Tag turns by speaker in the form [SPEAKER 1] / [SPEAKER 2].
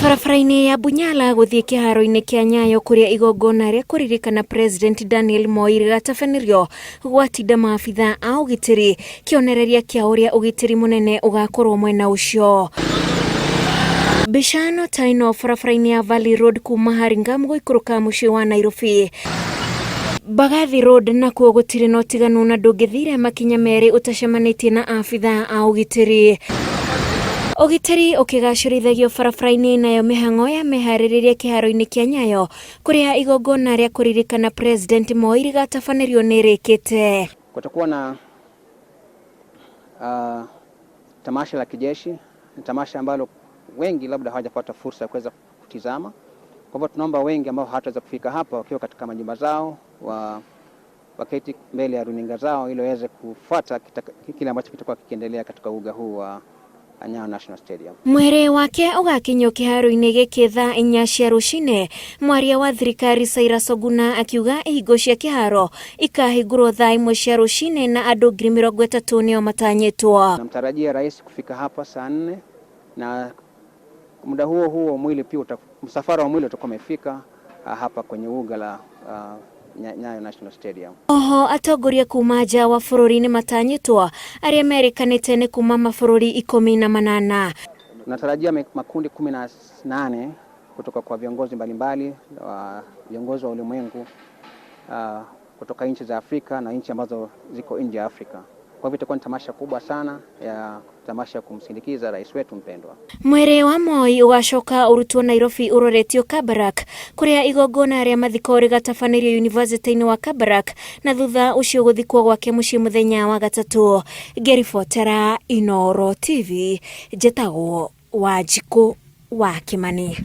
[SPEAKER 1] Barabara-inĩ ya Bunyala gũthiĩ kĩharo-inĩ kĩa Nyayo kũrĩa igongona rĩa kũririkana President Daniel Moi rĩgatabanĩrio gwatinda maabitha a ũgitĩri, kĩonereria kĩa ũrĩa ũgitĩri mũnene ũgakorwo mwena ũcio. Mbica no ta ĩno barabara-inĩ ya Valley Road kuma Hurlingham gũikũrũka mũciĩ wa Nairobi. Mbagathi Road nakuo gũtirĩ na ũtiganu na ndũngĩthire makinya merĩ ũtacemanĩtie na abitha a ũgitĩri. Ũgitĩri ũkĩgacĩrithagio barabara-inĩ nayo mĩhang'o ya meharĩrĩria kĩharo-inĩ kĩa Nyayo kũrĩa igongona rĩa kũririkana President Moi rĩgatabanĩrio nĩ rĩkĩte.
[SPEAKER 2] Kutakuwa na tamasha la kijeshi, ni tamasha ambalo wengi labda hawajapata fursa ya kuweza kutizama. Kwa hivyo tunaomba wengi ambao hawataweza kufika hapa wakiwa katika majumba zao waketi mbele ya runinga zao ili waweze kufuata kile ambacho kitakuwa kikiendelea katika uga huu wa Nyayo National Stadium.
[SPEAKER 1] Mwĩrĩ wake ũgakinyio kĩharo-inĩ gĩkĩ thaa 4 cia rũcinĩ. Mwaria wa thirikari Cyrus Oguna akiuga ihingo cia kĩharo ikahingũrwo thaa 1 cia rũcinĩ na andũ 30,000 nĩo matanyĩtwo.
[SPEAKER 2] Namtarajia rais kufika hapa saa 4 na muda huo huo mwili pia msafara wa mwili utakuwa umefika hapa kwenye uga la Nyayo National Stadium.
[SPEAKER 1] Oho atongoria kuma nja wa bũrũri nĩ matanyĩtwo arĩa merĩkanĩte nĩ kuma mabũrũri 18.
[SPEAKER 2] Tunatarajia makundi 18 kutoka kwa viongozi mbalimbali, wa viongozi wa ulimwengu, kutoka nchi za Afrika na nchi ambazo ziko nje ya Afrika. Kwa hivyo itakuwa ni tamasha kubwa sana ya tamasha kumsindikiza rais wetu mpendwa.
[SPEAKER 1] Mwĩrĩ wa Moi ũgacoka ũrutwo Nairobi ũroretio Kabarak kũrĩa igongona rĩa mathiko rĩgatabanĩrio University-inĩ wa Kabarak na thutha ũcio gũthikwo gwake mũciĩ mũthenya wa gatatũ. Ngĩribotera Inooro TV, njĩtagwo Wanjikũ wa Kimani.